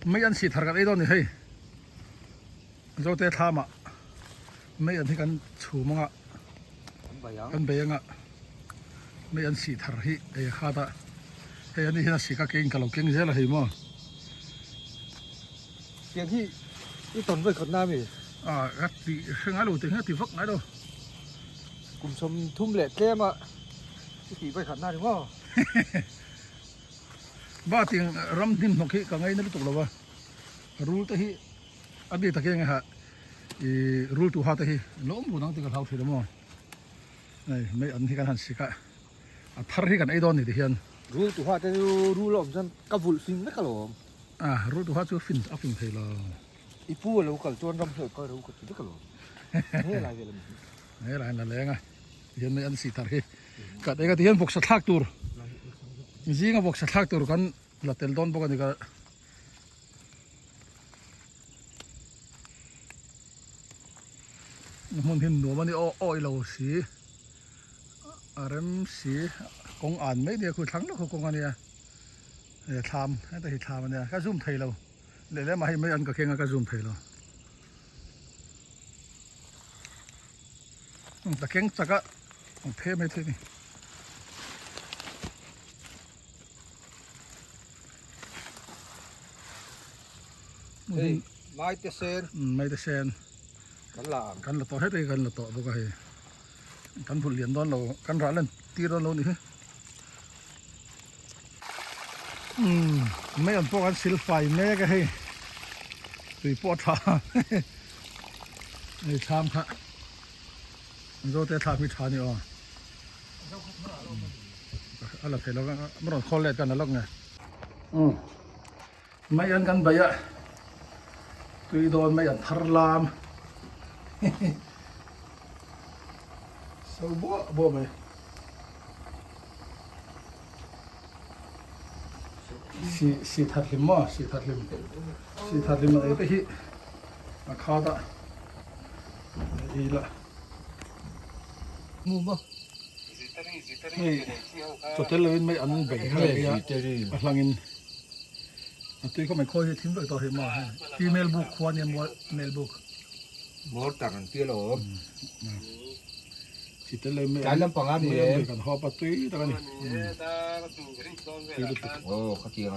Mei an sih thar kan ei dawn ni hei. Zote thlamah mei an hi kan chhum anga kan bei anga mei an sih thar hi ei a khat a hei ani hian a sik a keng ka lo keng zel a hei maw. Tiang hi i tawn vawi khat na ami? A ka ti hre ngai lo tiang hi a ti vak ngai lo. Kum 30 leh tlem a i tih vawi khat na ni maw? Ba tiang ram hnim hnawk hi ka ngaina lutuk lo va rul te hi a bik takin eng ha ih rul tuha te hi lo awm run ang tih ka hlau thin a maw hei mei an hi kan han sik a a thar hi kan ei dawn ni ti hian. Rul tuha te chu rul a awm chuan ka vulh fing vek alawm. A rul tuha chu fin a fing thei lo. I pu a lo kal chuan ram hleuh kal ro ka ti vek alawm. He lai vel a mi hi. He lai an la leng a tihian mei an sih thar hi kan eng a tihian vawksa thlak tur zinga vawksa thlak tur kan la tel dawn bawk a ni ka. Hmun hi nuam a ni aw awi lo si a rem si kawng an mai nia khu thlang lawk khu kawng a nia he thlam heta hi thlam a nia ka zoom thei lo leh lehmah hei mai an ka keng a ka zoom thei lo ka keng chak a ang phe mai thei a ni. Hei maite sen. Maite sen. Kan la ang. Kan la tawh heti kan la tawh bawk a hei. Kan vulh lian dawn lo kan rah len tir dawn lo ni hi. Umm mei an pawh kan sil fai mek a hei. Tui pawh a tha. Hei thlam kha. Zote thlam hi tha a ni aw. A la thei lo a rawn khawl let kan la lawk nge. Umm mei an kan bei a tui dawn mei an thar lam so buah buah mai. Si si thar hlim maw si thar hlim si thar hlim an ei te hi a khat a ei la. Hei chaw tel lovin mai an bei kha a a hlangin a tui khaw mai khawi hi thim vek tawh hi maw hei pi melbuk khua ania melbuk mortar an tia lo chi tel lovin mai an mai an bei kan hawp a tui tak a ni tui lutuk aw khatiang.